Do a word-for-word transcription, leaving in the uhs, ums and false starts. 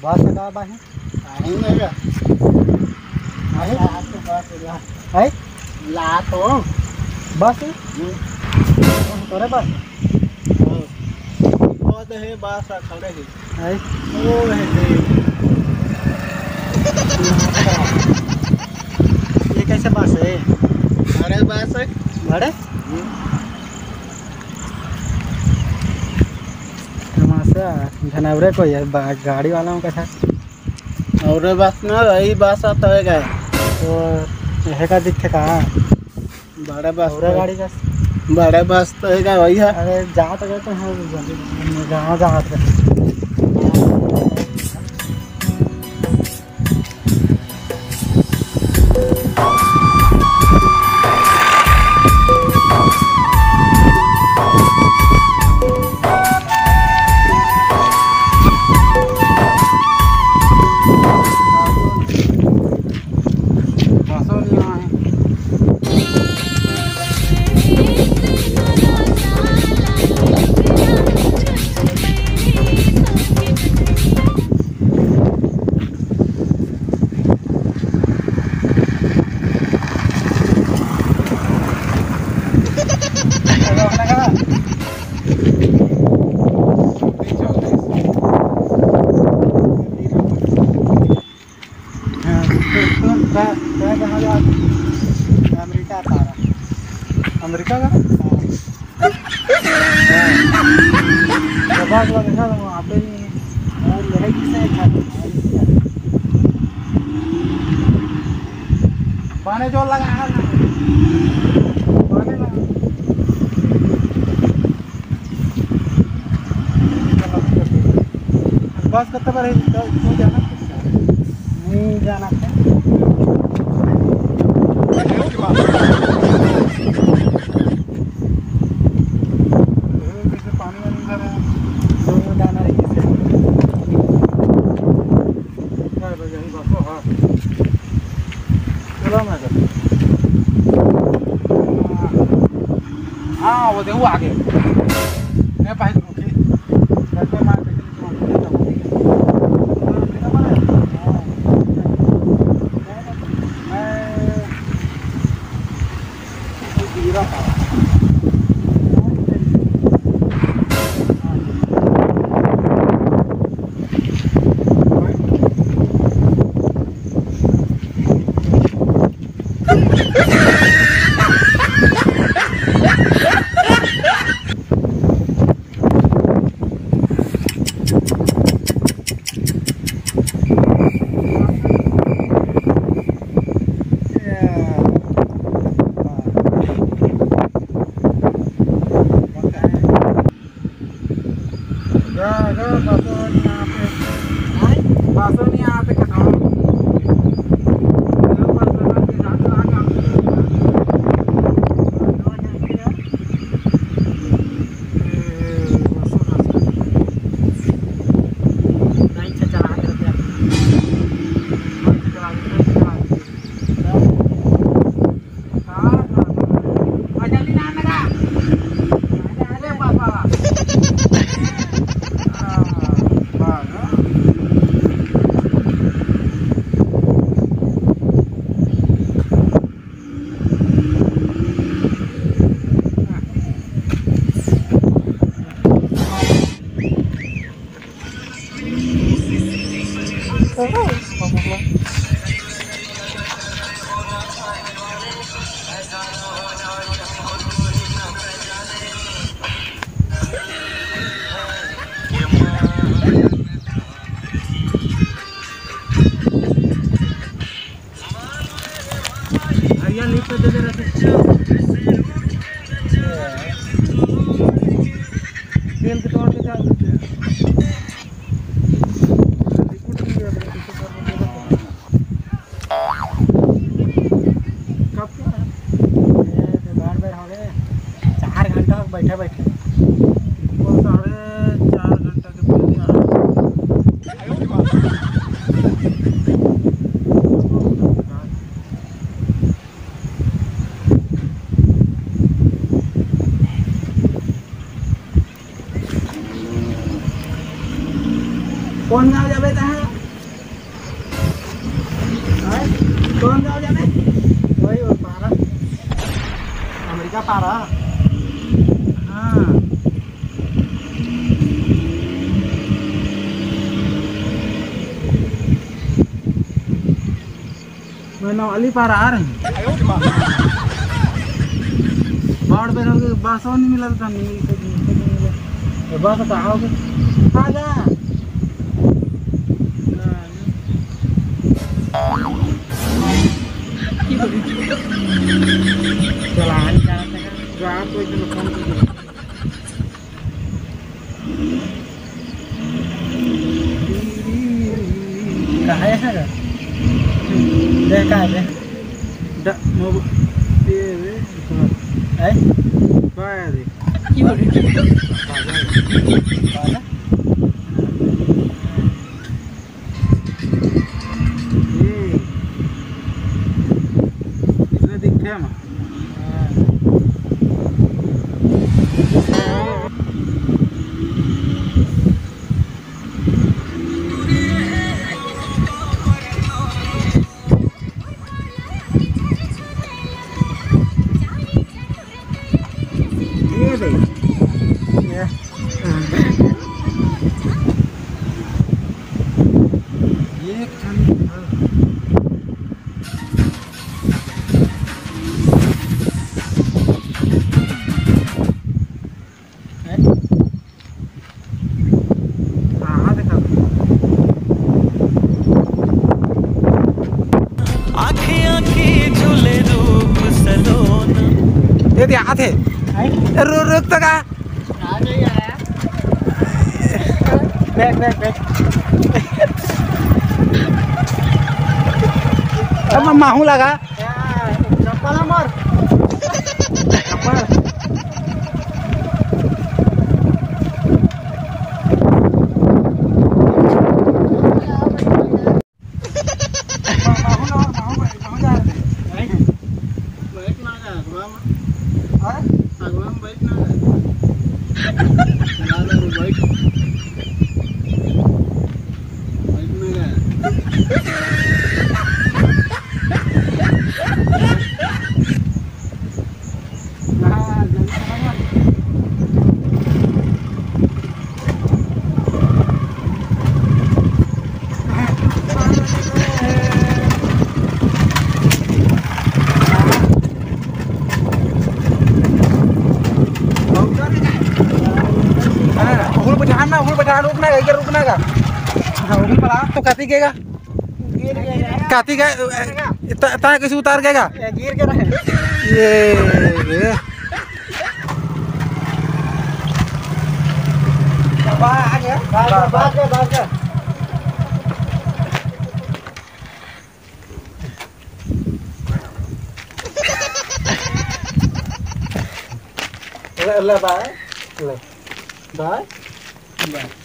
बस का बाही? आही नहीं बा। आही? ला तो बस ला। है? ला तो। बस? हम्म। तोरे बस? हाँ। वो तो है, बस खड़े है। है? वो है दे। ये कैसे बस है? अरे बस है। बड़े? हम्म। तमाशा, झनौरे कोई है, बा-, गाड़ी वाला हूँ कथा। और बस ना, वही बस आता है क्या? तो यह का दिखे का? बड़ा बस और तो है। गाड़ी का? बड़ा बस तो है क्या, वही है। अरे, जा तो गए तो हैं, जल्दी, जहाँ जा तो। हाँ, तो, तो, मैं, मैं कहाँ जा? अमेरिका का रहा। अमेरिका का? हाँ। हाँ। तो बस वो देखा, वो आते नहीं है। और मेरे किसने खा लिया? पानी जो लगा है ना, पानी लगा। बस कब तक रही? तो क्यों जाना? नहीं जाना था। जैसे पानी वानी इधर है। दो जाना रही है। हाँ, बस यही बस, हाँ। चलो ना इधर। हाँ, वो देखो आगे। मैं पाइप रुकी। घर पे मार के चले जाओ। मैं जा, जा, बसो नहीं आते। हाँ? बसो नहीं आते, कटाओ। भैया, लिफ्ट दे दे रहे थे। तेल के तौर पे क्या करते हैं? कब क्या है? ये तो बार बार हो गए, चार घंटा हो बैठे बैठे। वो साढ़े चार घंटा के पहले आया। कौन गाँव जाबे तहाँ? कौन गाँव जाने? वही वो पारा, अमेरिका पारा। हाँ। मैं नवाली पारा आ रहे हैं। बाढ़ बेर हो गई, बसो नहीं मिलल था, नहीं मिलल, नहीं मिलल। तो बस का आओगे? आ जा। चला, आ जा, जा, कोई तो फोन कर। कहाँ है सर? देख, कहाँ है? द-, मोब-, ये, ये, है? बाय रे। बाय। बाय। हम्म। इसने दिखे हम। हाँ। ये देख। ये। ये एक ठन। हाँ, हाँ, देखा। आँखी आँखी झूले रूप सलोना। ये दे, आथे। हैं? रो-, रुक तो का। आ जाइए यार। बैठ, बैठ, बैठ। अब माहू लगा। चप्पल हमर। चप्पल। बैठ ना जा, घोड़ा में। हाँ? घोड़ा में बैठ ना जा। चला जा, बैठ। बैठ ना जा। हाँ, उहुल बजाना, उहुल बजाना, रुकना का, इधर रुकना का। हाँ, उहुल बजा। तो कति गेगा? गिर गया। कति गे, त-, तैं कइसे उतर गेगा? ये गिर गया। ये, ये। बाबा आ गया। भाग गया, भाग गया, भाग गया। ले, ले, बाय। ले। बाय। बाय।